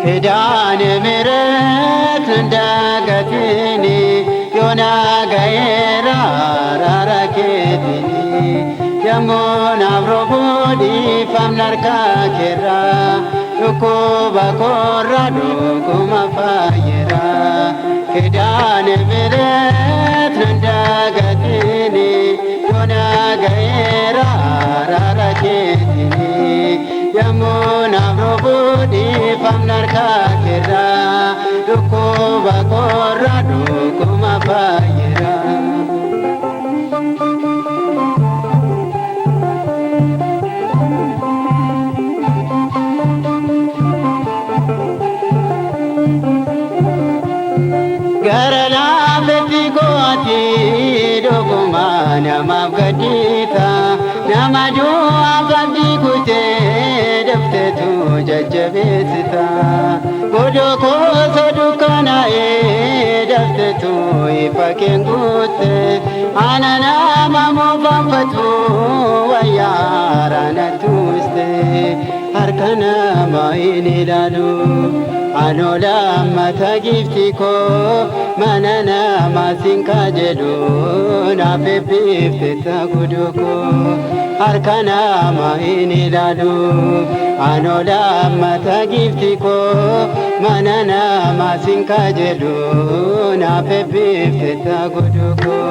ኪዳነ ምሕረት እንዳገትኒ ዮና ገየራ ራራኬትኒ የሞን አብሮ ቡዲፋም ናርካ ኬራ dhukkuba koorra dhuguma fayyera. ኪዳነ ምሕረት እንዳገትኒ ዮና ገየራ ራራኬትኒ የሞን አብሮ ቡዲፋም ናርካ ኬራ dhukkuba koorra dhuguma fayyera. Gara laafetti kooti dhuguma namaaf gaddita, nama du'aaf abdii kutee dafteetu jajjabeessita. Godoo koosoo dukkanaa'ee dafteetu ifa keenguutte, ana nama mofaanfatu wayyaa haaraan tuuste. Harka namaa hin ilaalu anoo lammata giifti koo, mana namaa siin kajedhu naaf eebbifte gudoo koo. Harka namaa hin ilaalu anoo lammata giifti koo, mana namaa siin kajedhu naaf eebbifte gudoo koo.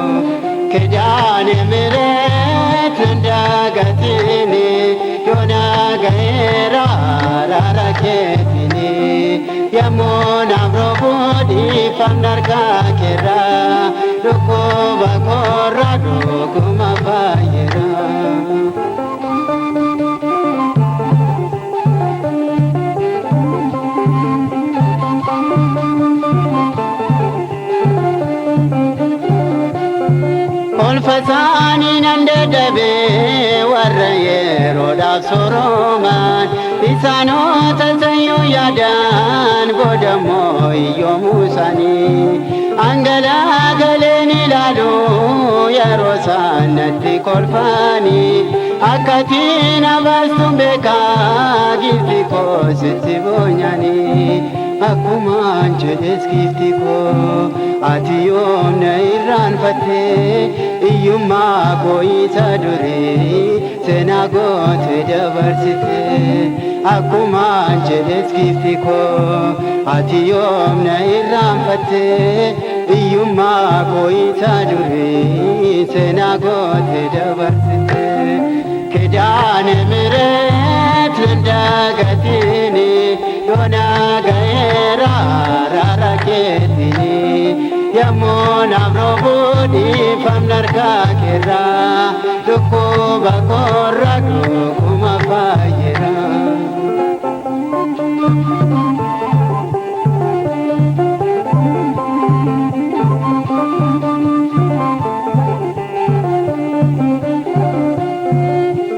ኪዳነ ምሕረት እንዳገትኒ ዮና ገየራ ራራኬትኒ የሞን አብሮ ቡዲፋም ናርካ ኬራ dhukkuba koorra dhuguma fayyera. Kolfa isaanii nan dadhabee warra yeroodhaaf sooroman, isaanota sayyoo yaadaan boodammoo hiyyoomuu isaanii angalaa galeen ilaalu yeroo isaan natti kolfanii. Akkatiin abaastuun beekaa giifti koo sitti boonyanii. Akkumaan jedhes giifti koo, ati yoom na irraanfattee? Iyyummaa koo isa durii seenaa goote dabarsite. Akkumaan jedhes giifti koo, ati yoom na irraanfattee? Iyyummaa koo isa durii seenaa goote dabarsite. ኪዳነ ምሕረት እንዳገትኒ ዮና ገየራ ራራኬትኒ የሞን አብሮ ቡዲፋም ናርካ ኬራ dhukkuba koorra dhuguma fayyera.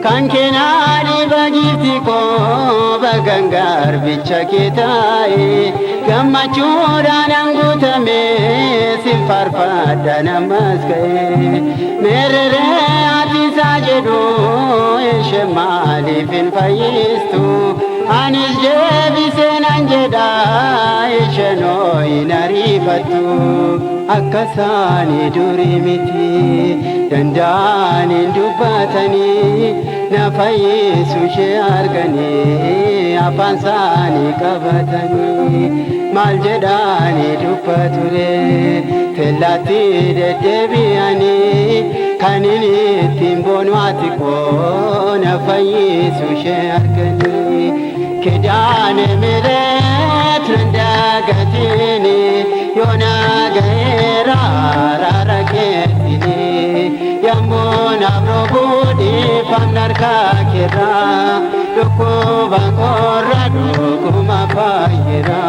Kan keenaa dhiba giifti koo bagan garbicha kee taa'e, gammachuudhaan an guutame sin faarfadha namas ga'e. Meerree ati isaa jedhu ishee maaliif hin fayyistu? Anis deebisee nan jedha, isheenoo hin ariifattu. Akka isaanii durii miti danda'an hin dubbatanii, na fayyisu ishee arganii afaan isaanii qabatanii. Maal jedhanii dubbature tellaatti deddeebi'anii? Kan inni ittiin boonu ati koo na fayyisu ishee arganii. ኪዳነ ምሕረት እንዳገትኒ ዮና ገየራ ራራኬትኒ የሞን አብሮ ቡዲፋም ናርካ ኬራ dhukkuba koorra dhuguma fayyera.